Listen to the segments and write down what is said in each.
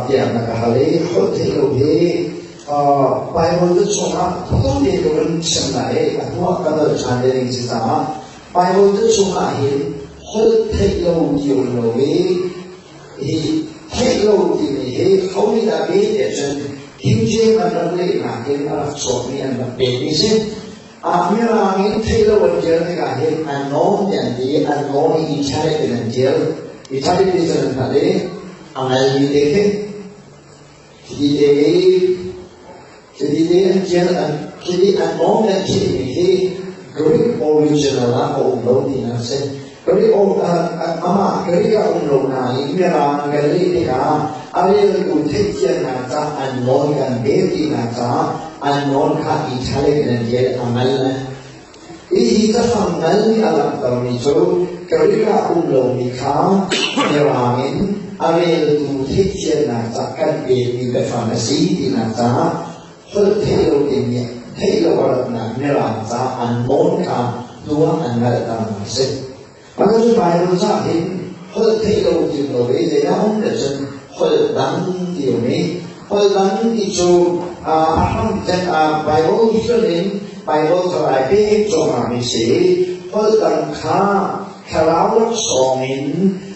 Tiah na ka hal i holh theih lo hi Bible te chungah tu te ka vun chim lai i a hnuah ka nolh ṭhan te ding si caah Bible te chungah hin holh theih lo ti um lo i hi theih lo timi hi ho nih dah pe tiah cun King James an rak lehnak in a rak chuakmi an rak pekmi si. Mirang in theih lo an ṭial tikah hin unknown ti an ti i unknown i italic in an ṭial. Italic ti cun an hngalh i a ngalmi te khi khi te i khi te an ṭial an khi unknown an thilmi hi Greek original ah a um lo tinak a si. Greek amah Greek ah um lo nain Mirang kan leh tikah a reltu theihthiamnak ca unknown kan pek tinak caah unknown kha italic in an ṭial a ngal. Hihi cafang ngal nih a langhtermi cu Greek ah um lomi kha Mirang in a reltu theihthiamnak ca kan pekmi biafang a si tinak caah holh theih lo timi theih lo a ratnak Mirang ca unknown kha hnu ah an hngalhternak a si. Mah cu Bible ca hin holh theih lo ti lo i zeidah um le cun holh dang ti um i holh dang ti cu a hram Bible hlun in Bible thalai pek cuahmah mi si holh dang kha thlarau laksawng in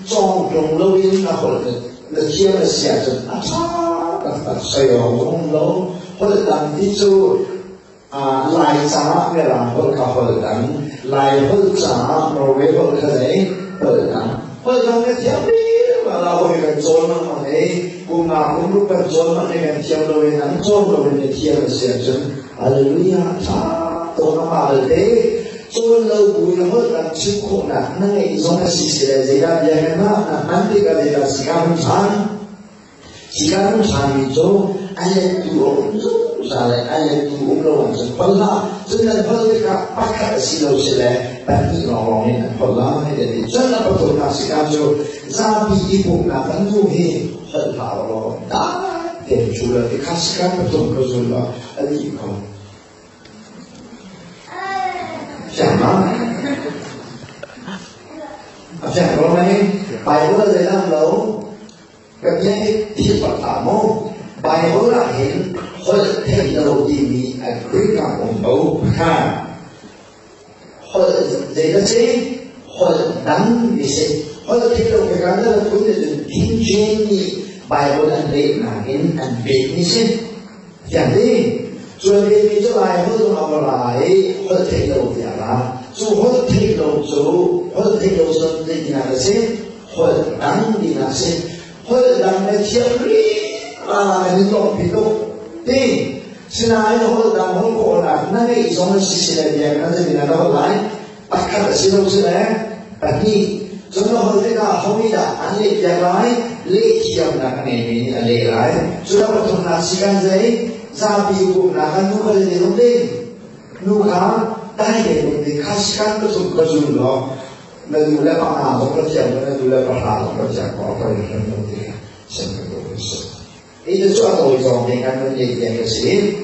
cawng ṭung loin a holh na thiam a si ahcun a ṭha taktak soi awk um lo. Holh dang ti cu Lai caah Mirang holh kha holh dang, Lai holh caah Norway holh kha zei holh dang. Holh dang na thiam la hawi kan cawn lengmang i kum nga kum ruk kan cawn mang i kan thiam lo in an cawn lo in na thiam a si ahcun hallelujah ṭha tuk a mah belte cawn lo bu in holh dang chim khawhnak na ngeih zong a si si le zeidah bia kan mah na hman tikah zeidah sika hun ṭhan sika hun ṭhanmi cu a lettu a um zungzal le a lettu um lo ahcun holh hlah. Cun nan holh tikah pakhat a si lo si le pahnih lawnglawng in an holh lai ti ti. Cun a pathumnak sika cu zapi i pumhnak kan nu hi holh hlah law dai tein cu la ti kha sika pathum ka zul law a dih ko. Fiang ma? A fiang ko mei? Bible zei lam lo? Ka bia hi thil pakhat maw? Bible ah hin holh theih lo timi a Greek ah um ko. Ha. Holh zei na si? Holh dang ti si. Holh theih lo ka kan na phun le cun King James nih Bible an lehnak in an pek mi si. Fiang di. Cuan mi cu lai holh zong a va ra i holh theih lo tiah ra. Cu holh theih lo cu holh theih lo cun zeitinah a si? Holh dang tinak a si. Holh dang na thiam rih la kan in lawmhpi tuk. Ti sinain holh dang holh khawhnak na ngeih zong a si si le biak na zeitinah na holh lai? Pakhat a si lo si le pahnih. Cun na holh tikah ho nih dah an leh piak lai? Leh thiamnak a ngeimi nih a leh lai. Cu le pathumnak si kan zei? Zapi pumnak kan nu kha zei um ding? Nu kha dai te um ding kha si kan pathum ka zul law na nu le pa zong ka thiam na nu le pa hra zong ka thiam ko a poi hrim lo ti kha sim ka duh si. Hi cu a tawi zawng te kan van leh piak a si.